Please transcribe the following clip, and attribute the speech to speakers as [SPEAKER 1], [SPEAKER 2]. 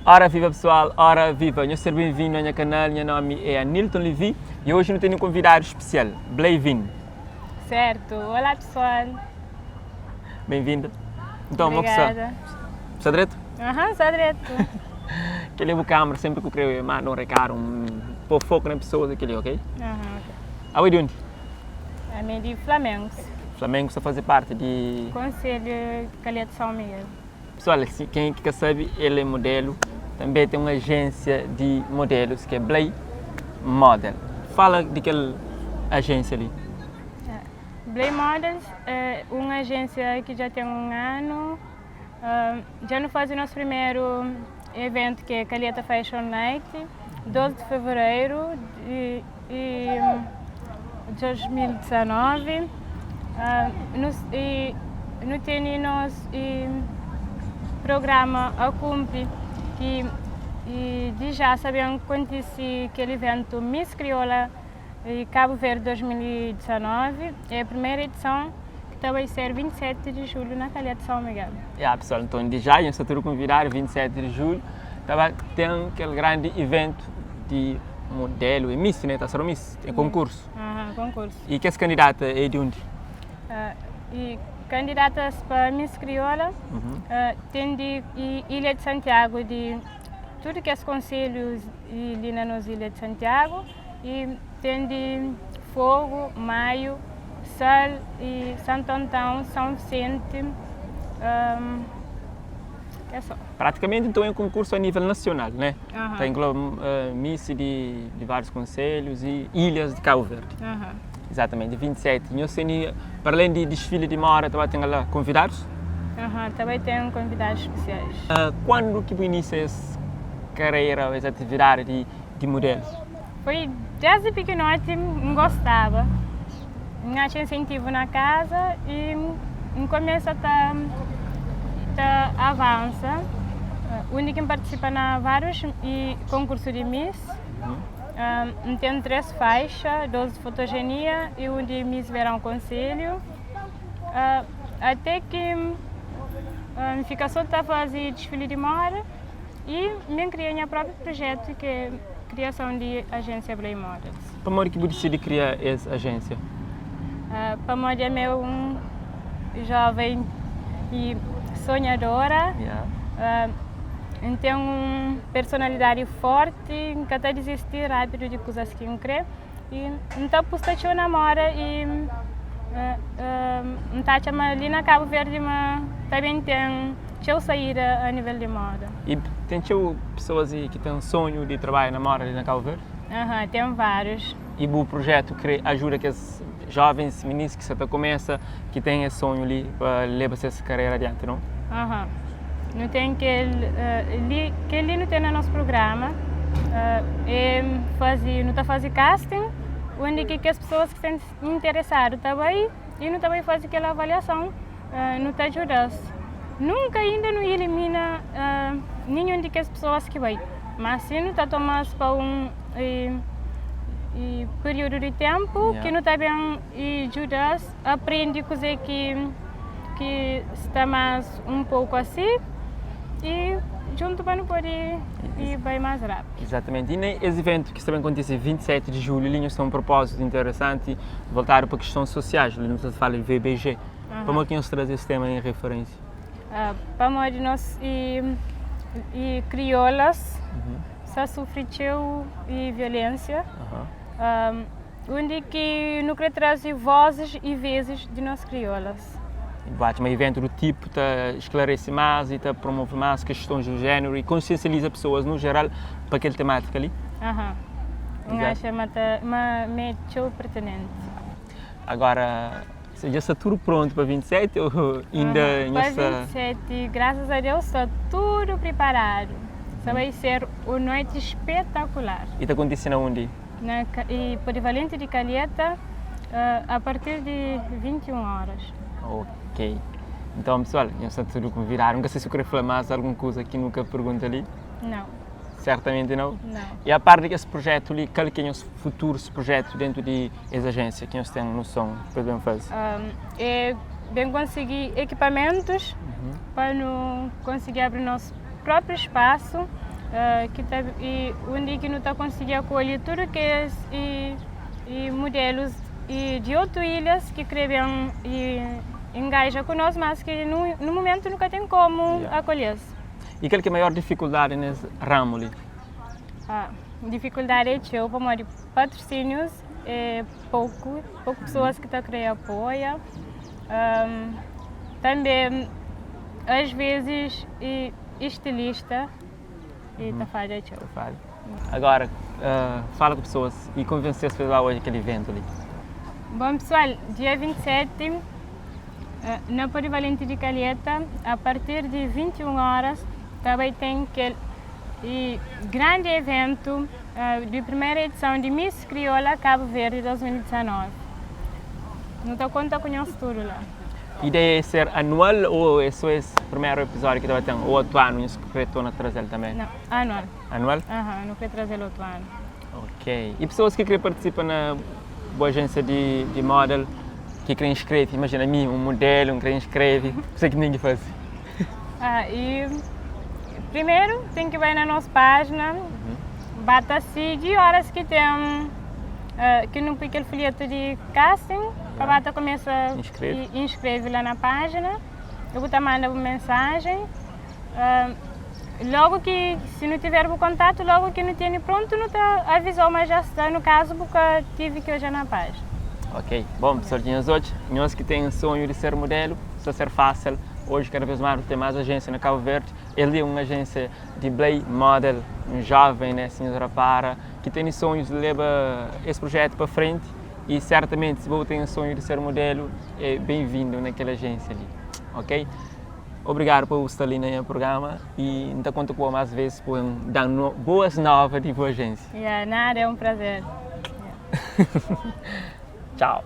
[SPEAKER 1] Ora viva pessoal, ora viva! Nhos ser ben-vindu a nha kanal, nha nomi é Anilton Levy e oji nu tene un konvidadu spesial, Bleivin.
[SPEAKER 2] Certo! Olá pessoal!
[SPEAKER 1] Ben-vinda! Nton, mo ku sta?
[SPEAKER 2] Obrigada!
[SPEAKER 1] Sta dretu?
[SPEAKER 2] Aham, sta dretu!
[SPEAKER 1] Kel-li é bu kâmara, sénpri ku krê manda un rekadu, un pô foku na pesoas é kel-li, ok?
[SPEAKER 2] Aham, ok.
[SPEAKER 1] Abo é di undi?
[SPEAKER 2] Ami é di Flamengo.
[SPEAKER 1] Flamengo sta faze parti di.
[SPEAKER 2] Konselhu Calhia de São Miguel.
[SPEAKER 1] Pessoal, si ken ki ka sabe, el é modelu, tanbe ten un ajénsia di modelus ki é Blay Model. Fala di kel ajénsia li.
[SPEAKER 2] Blay Models é un ajénsia ki dja ten un anu. Dja nu faze nos primeru eventu ki é Calheta Fashion Night, 12 di fevereiru di 2019. Nu tene nos programa a kunpri ki dja sa ben kontise kel iventu Miss Crioula Cabo Verde 2019, é primeru edison ki ta bai ser 27 di julhu na Calheta São Miguel.
[SPEAKER 1] Ya pessoal, nton di já nhos sta tudu konvidadu 27 di julhu ta ba ten kel grandi iventu di modelu, é miss né, ta ser un miss, é konkursu.
[SPEAKER 2] Aham, konkursu.
[SPEAKER 1] I kes kandidata é di undi?
[SPEAKER 2] I kandidatas pa Miss Crioula ten di Ilha di Santiago, di tudu kes konselhus li na nos Ilha di Santiago. I ten di Fogo, Maio, Sal i Santo Antão, São Vicente, é só.
[SPEAKER 1] Praticamente então é um concurso a nível nacional, né?
[SPEAKER 2] Aham.
[SPEAKER 1] Ta engloba Miss di di vários conselhos e ilhas de Cabo Verde.
[SPEAKER 2] Aham.
[SPEAKER 1] Exatamente, 27. Nhos tene, para além di desfile di moda, ta ba ten lá convidados?
[SPEAKER 2] Aham, ta bai ten convidados especiais.
[SPEAKER 1] Quando ki bu inicia es carreira, es atividade di di mudelus?
[SPEAKER 2] Foi desdi pikinoti N gostaba. N atxa insentivu na kaza i N kumesa ta ta avansa. Undi ki N partisipa na várius konkursu di Miss. N ten 3 faixa, 2 di fotojenia i un di Miss Verão Konselhu. Até ki N fika so ta faze disfili di moda. I mi N kria nha própi prujetu ki é kriason di ajénsia Blay Models.
[SPEAKER 1] Pamodi ki bu disidi kria es ajénsia?
[SPEAKER 2] Pamodi ami é un jóven i sonhadora. N ten un personalidadi fórti, N ka ta dizisti rápidu di kuzas ki N krê i N ta pusta txeu na moda i N ta atxa ma li na Kabu Verdi ma ta ben ten txeu saída a nivel di moda.
[SPEAKER 1] I ten txeu pesoas ki ten sonhu di trabadja na moda li na Kabu Verdi?
[SPEAKER 2] Aha, ten várius.
[SPEAKER 1] I bu projetu kre ajuda kes jovens minis ki sa ta kumesa ki ten es sonhu li pa leba ses karera adianti, no?
[SPEAKER 2] Aha. Nu ten kel li, kel li nu ten na nos prugrama é faze, nu ta faze casting undi ki kes pesoas ki sta interesadu ta bai i nu ta bai faze kel avaliason, nu ta djuda-s. Nunka inda nu ilimina ninhun di kes pesoas ki bai, ma si nu ta toma-s pa un períodu di ténpu ki nu ta ben djuda-s aprende kuzê ki ki sta más un poku asi i djuntu pa nu pode bai más rápidu.
[SPEAKER 1] Izatamenti. I na es iventu ki sta ben kontise 27 di julhu li, nhos ten un propózitu interesanti voltadu pa kistons sosiais, li nu sta fala di VBG. Pamodi ki nhos traze es tema en referénsia?
[SPEAKER 2] Pamodi nos e kriolas sta sufri txeu violénsia, undi ki nu kre traze vozes i vezes di nos kriolas.
[SPEAKER 1] Bu atxa ma iventu du tipu ta sklarese más i ta promove más kistons di jéneru i konsiensializa pesoas nu jeral pa kel temátika li?
[SPEAKER 2] Aha. N atxa ma ta ma é txeu pertinenti.
[SPEAKER 1] Agora, se dja sta tudu prontu pa 27 ou inda
[SPEAKER 2] nhos sta. Pa 27, grasas a Deus sta tudu priparadu. Sta bai ser un noiti spetakular.
[SPEAKER 1] I ta kontise na undi?
[SPEAKER 2] Na Polivalenti di Calheta, a partir di 21 horas.
[SPEAKER 1] Ok. Nton pesoal, nhos sta tudu konvidadu. N ka sai si bu kre fla más algun kuza ki nu ka pergunta li.
[SPEAKER 2] Nau.
[SPEAKER 1] Sertamenti nau?
[SPEAKER 2] Nau.
[SPEAKER 1] I a par di kes prujetu li, kal ki é nhos futurus prujetu dentu di es ajénsia ki nhos ten noson pa ben faze?
[SPEAKER 2] É ben konsigi ekipamentus pa nu konsigi abri nos própriu spasu. Ki ta i undi ki nu ta konsigi akolhe tudu kes i i mudelus i di otu ilhas ki kre ben i engaja ku nos, mas ki nu nu mumentu nu ka ten komu akolhe-s.
[SPEAKER 1] I kal ki é maior difikuldadi nes ramu li?
[SPEAKER 2] Ah, difikuldadi é txeu pamodi patrusínius é poku, poku pesoas ki ta kre apoia. Tanbe as vezis i estilista e ta fadja txeu.
[SPEAKER 1] Ta fadja. Agora, fala ku pessoas e konvense-s pa es ba odja kel iventu li.
[SPEAKER 2] Bon pessoal, dia 27 na Polivalente di Calheta, a partir di 21 horas, ta bai ten kel grandi eventu di primeira edição di Miss Crioula Cabo Verde 2019. Nu ta konta ku nhos tudu la.
[SPEAKER 1] Ideia é ser anual ou é só es primeru episódiu ki ta ba ten? Ou otu anu nhos kre torna traze-l tanbe?
[SPEAKER 2] Não, anual.
[SPEAKER 1] Anual?
[SPEAKER 2] Aham, nu kre traze-l otu anu.
[SPEAKER 1] Ok. I pesoas ki kre partisipa na bu ajénsia di di model, ki kre inskreve, imajina mi, un modelu, N kre inskreve, kuzê ki N ten ki faze?
[SPEAKER 2] Ah, i primeru ten ki bai na nos pájina, ba ta sigi óras ki ten ki nu pui kel folhetu di casting pa ba ta kumesa inskreve la na pájina i bu ta manda bu mensajen. Logu ki si nu tiver bu kontatu, logu ki nu tene prontu nu ta avizau ma ja sta, nu kazu bu ka tive ki odja na pájina.
[SPEAKER 1] Ok, bom pessoal di nhos odja, nhos ki ten sonhu di ser modelu, sta ser fásil, oji kada vez más nu ten más ajénsia na Kabu Verdi, el li é un ajénsia di Blay Model, un jóven né, si nhos rapara, ki tene sonhus di leba es projetu pa frenti y sertamenti si bo ten sonhu di ser modelu é ben-vindu na kel ajénsia li, ok. Obrigadu pa bu sta li na nha prugrama y N ta konta ku bo más ves pa bu da-nu boas nova di bu ajénsia.
[SPEAKER 2] Ya, nada, é un prazer.
[SPEAKER 1] Tchau.